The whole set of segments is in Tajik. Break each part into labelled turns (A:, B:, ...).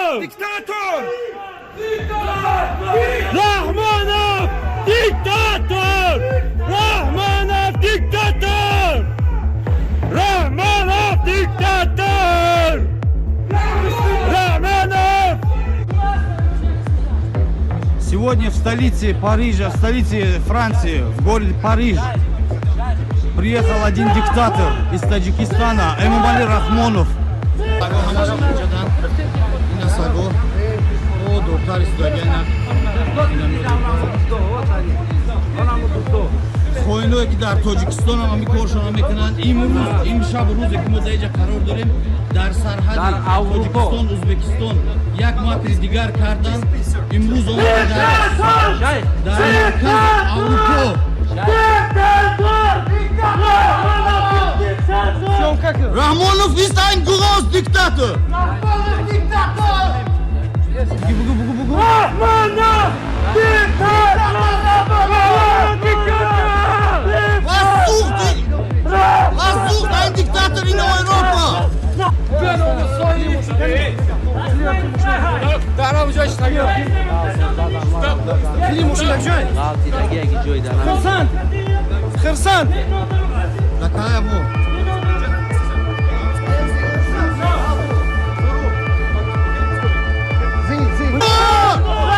A: Диктатор! Рахмонов! Диктатор! Рахмонов диктатор! Рахмонов диктатор! Рахмонов!
B: Сегодня в столице Парижа, в столице Франции, в городе Париж, приехал один диктатор из Таджикистана, Эмомали Рахмонов. Ина саго, о, доктор истодагана. Хоиное ки дар Тоҷикистон ҳам ҳамин коршона мекунанд. Имрӯз, имшаб, рӯзе ки мо дар инҷа қарор дорем, дар сарҳади Тоҷикистон Ӯзбекистон як макри дигар карданд. Имрӯз омада дар маркази Аврупо. Рахмонов ist ein groß Diktator! Бугу, бугу, бугу.
A: Рахмонов! Диктатор! Диктатор!
B: Was sucht die? Was sucht ein Diktator in Europa?
C: Хирсанд! Хирсанд!
B: Такая вот.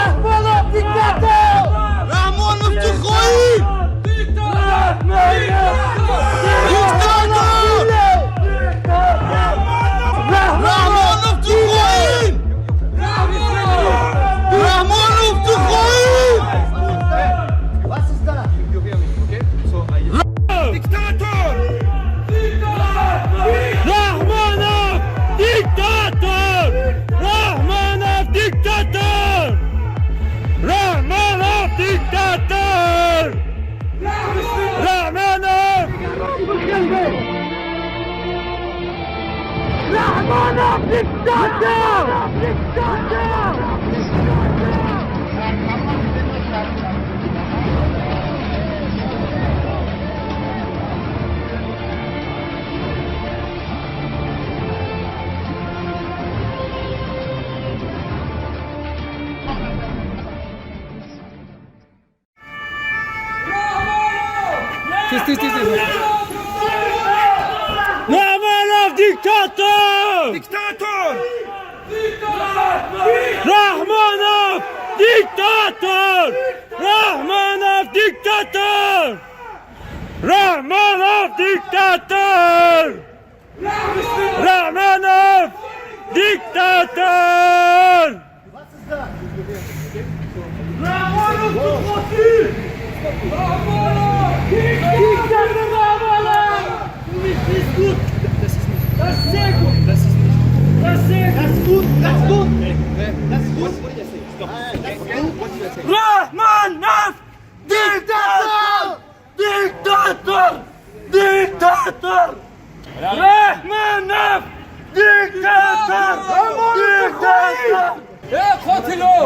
A: Рахмонов диктатор!
B: Рахмонов, ты хоин! Диктатор! Рахмонов, ты хоин! Рахмонов, ты хоин!
A: Диктатор! Рахмонов! Диктатор! Рахмонов диктатор! Рахмонов диктатор! Рахмонов! Рахмонов диктатор! Диктатор!
C: Тез, тез, тез, тез.
A: Рахмонов диктатор!
C: Диктатор!
A: Рахмонов диктатор! Рахмонов диктатор! Рахмонов диктатор! Рахмонов диктатор! Рахмонов ты Диктатор Рахмонов! Das ist gut. Das ist sehr gut. Das ist nicht. Das ist sehr gut. Das ist gut. Das ist gut. Das ist gut. Рахмонов! Диктатор! Диктатор! Диктатор! Рахмонов! Диктатор! Диктатор!
C: Қотило!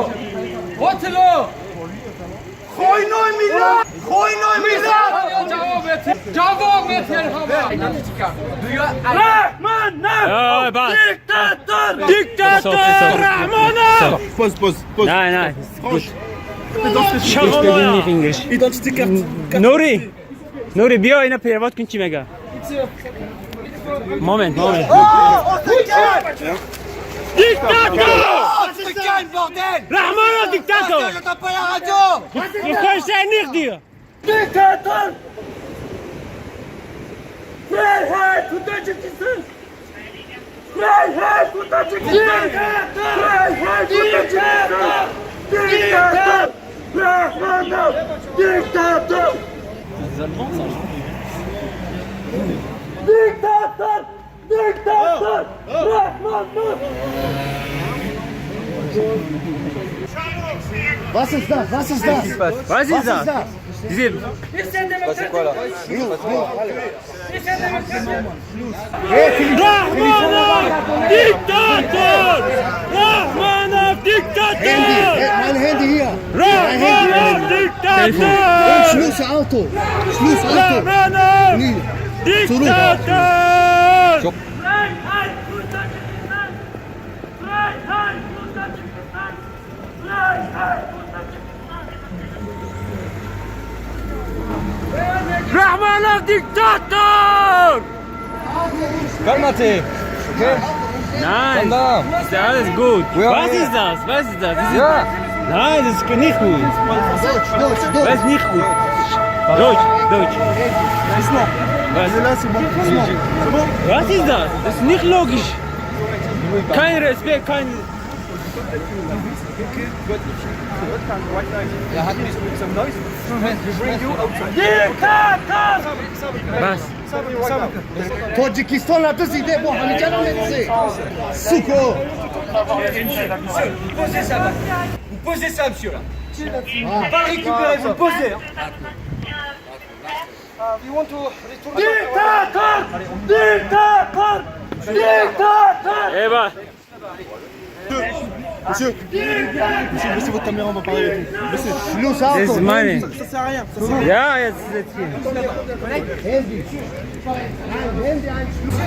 C: Қотило!
B: Хоинои миллат! Хоинои миллат!
C: Ҷавоб метиҳем ҳама!
A: Рахмонов! Диктатор! Диктатор! Рахмонов!
D: Pause, pause, pause.
E: Nein, nein.
D: Franche.
E: Ich English.
D: Identité carte.
E: Нури! Нури, биё, ина перевод кун, чӣ мега. Момент, момент.
A: Диктатор!
B: Se calme, bordel!
A: Рахмонов диктатор!
B: J'entends pas la radio!
E: Мехоҳи них дия.
A: Диктатор! Freiheit für Tadschikistan! Freiheit für Tadschikistan! Freiheit für Tadschikistan! Диктатор! Рахмонов! Диктатор! Диктатор! Диктатор! Рахмонов!
F: Was ist das? Was ist das?
E: Was ist das? Diese
A: Рахмонов! Диктатор! Рахмонов диктатор!
F: Mein Handy hier.
A: Рахмонов диктатор!
F: Schlüssel Auto. Schlüssel Auto.
A: Рахмонов!
F: Nee.
A: Диктатор! Freiheit für Tadschikistan! Freiheit für
C: Rahmanov Diktator!
D: Calmate. Okay?
E: Nein,
D: Calm down.
E: ist alles gut.
D: We are
E: Was
D: here.
E: ist das? Was ist das? Das ist
D: Ja.
E: Nein, das ist nicht gut.
F: Deutsch, Deutsch,
E: Das
F: Deutsch.
E: ist nicht gut. Deutsch, Deutsch. Was? Was ist das? Das ist nicht logisch. Kein Respekt, kein. Was?
F: Тоҷикистон дуздиде, бо ҳамиҷа намедузе. Суко.
A: Posez ça, vous posez ça, monsieur là. Vous pas le récupérer, vous le posez. Hein. Diktator! Diktator! Diktator!
E: Eva.
G: Monsieur, monsieur, baissez votre caméra, on va parler avec vous. Baissez.
F: Schluss,
E: Das
F: Auto.
E: ist meine.
G: Ça sert à rien. Ça sert à rien.
E: Ja, jetzt ist hier.
F: Handy. Nein, Handy ein Schluss.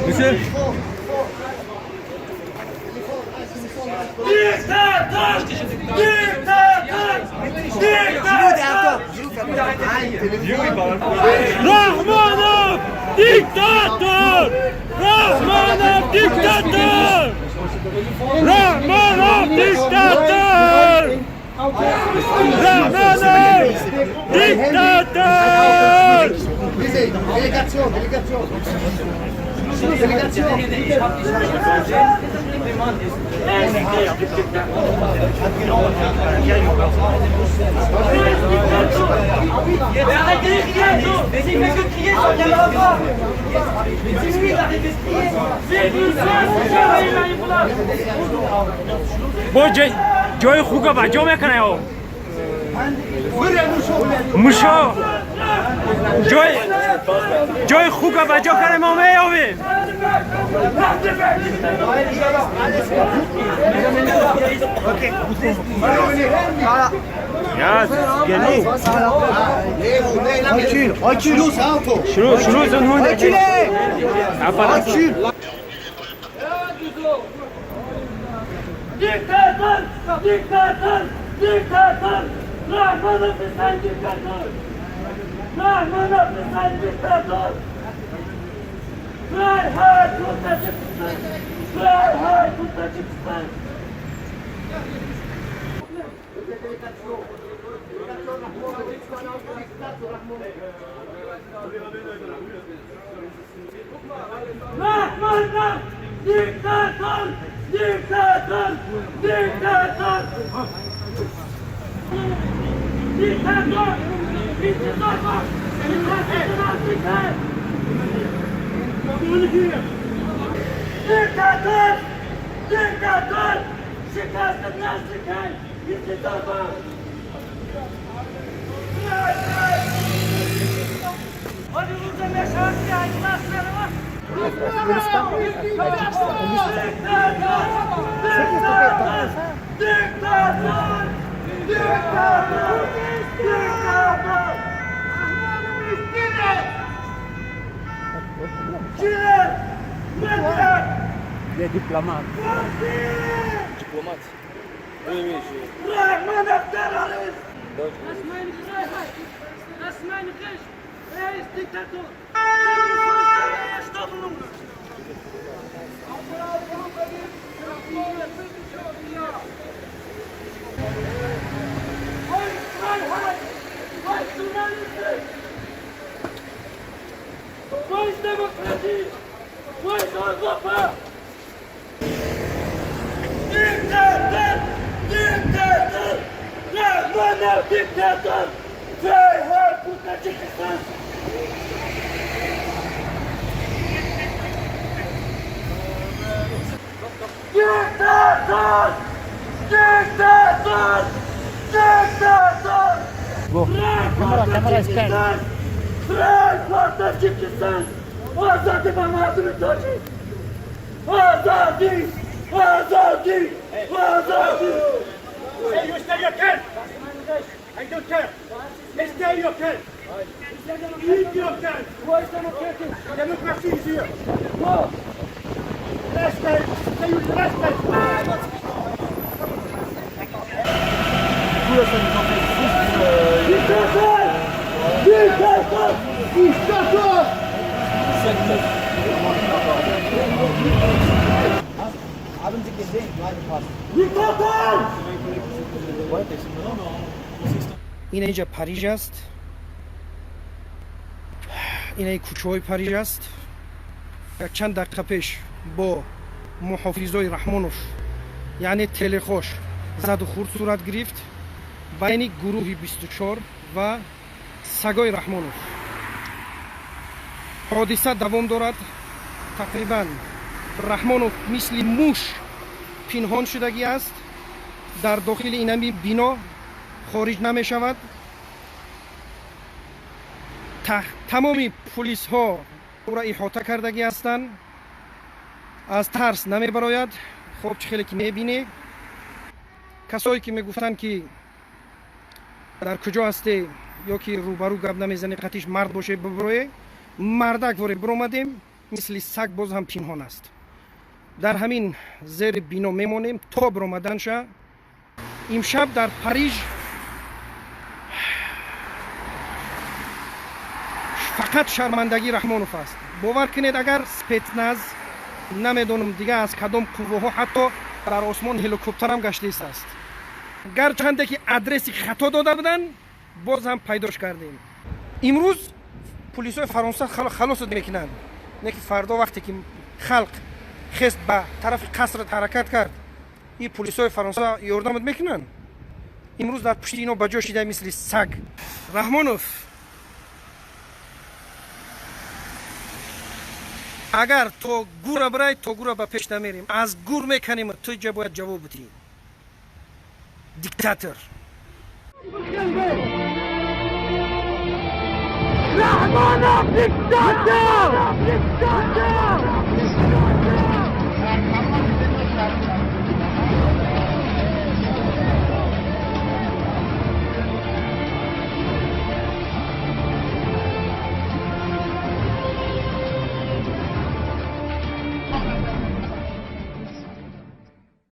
D: Monsieur.
A: Diktator! Diktator! Diktator!
E: Rahmanov Diktator! Rahmanov Diktator! Rahmanov Diktator! Rahmanov Diktator!
F: Diese Delegation, Delegation. Delegation.
A: Mais arrêtez de crier. Mais il fait que crier sur la caméra. Mais dis-lui d'arrêter de crier.
E: Бо ҷои хуга ба ҷо мекунад ё мушо ҷои хуга ба ҷо кардем, мо меёбем. Ja, das ist genug.
F: Recul, recul. Schluss, Auto.
E: Schluss, Schluss und Hunde. Apparat.
F: Recul.
A: Diktator! Diktator! Diktator! Rahmanov ist ein Diktator! Rahmanov ist ein Diktator! Freiheit für Tadschikistan! Freiheit für Tadschikistan! Rahmanov! Diktator! Diktator! Diktator! Diktator! Diktator! Diktator! Diktator! Diktator! Şikastı nasıl? Diktator! Hadi burada meşahat ya, Diktator! Diktator! Diktator! Diktator! Çile! Millet!
E: Der Diplomat.
A: Diplomat. Rahmanov terrorist!
C: Das ist meine Freiheit! Das ist mein Recht! Er ist Diktator!
A: Freiheit! Wo ist Journalistik? Wo ist Demokratie? Wo ist Europa? Diktator! Diktator! Rahmanov Diktator! Freiheit für Tadschikistan! Diktator! Diktator! Diktator! Kamera, kamera ist Freiheit für Tadschikistan! Озоди ба мардуми тоҷик! Озодӣ! Озодӣ! Озодӣ!
G: Hey, you stay your camp. I don't care. Stay your camp. Leave your camp.
A: Wo ist Demokratie?
G: Democracy is here.
A: Wo?
G: Last time. Stay you last time.
A: Diktator! Diktator!
F: Haben Sie gesehen, meine Pass.
G: Diktator!
A: Ин инҷа Париж аст, инаи кӯчаҳои Париж аст. Як чанд дақиқа пеш бо муҳофизои Раҳмонов, яъне телехош, заду хурд сурат гирифт байни гурӯҳи 24 ва сагои Раҳмонов. Ҳодиса давом дорад. Тақрибан Раҳмонов мисли муш пинҳон шудагӣ аст дар дохили инами бино, хориҷ намешавад. Тамоми пулисҳо ӯра иҳота кардагӣ ҳастанд, аз тарс намебарояд. Хоб, чӣ хеле ки мебинӣ, касое ки мегуфтанд, ки дар куҷо ҳастӣ ё ки рӯбарӯ гап намезанӣ, қатиш мард боше, бибурое, мардак воре биромадем, мисли саг боз ҳам пинҳон аст. Дар ҳамин зери бино мемонем то биромаданша. Имшаб дар Париж фақат шармандагӣ Раҳмонов аст. Бовар кунед, агар спецназ, намедонам, дига аз кадом қувваҳо, ҳатто дар осмон ҳеликоптерам гаштист аст, гарчанде ки адреси хато дода буданд, боз ҳам пайдош кардем. Имрӯз пулисои Фаронса халосот мекунанд, не ки фардо, вақте ки халқ хест, ба тарафи қаср ҳаракат кард, ин пулисои Фаронса ёрдамат мекунанд? Имрӯз дар пушти ино ба ҷо шида, мисли саг. Раҳмонов, агар то гура бирай, то гура ба пеш намерем, аз гур меканем. Ту ҷа бояд ҷавоб бидиҳӣ, диктатор.
G: Rahmanov diktator! Diktator!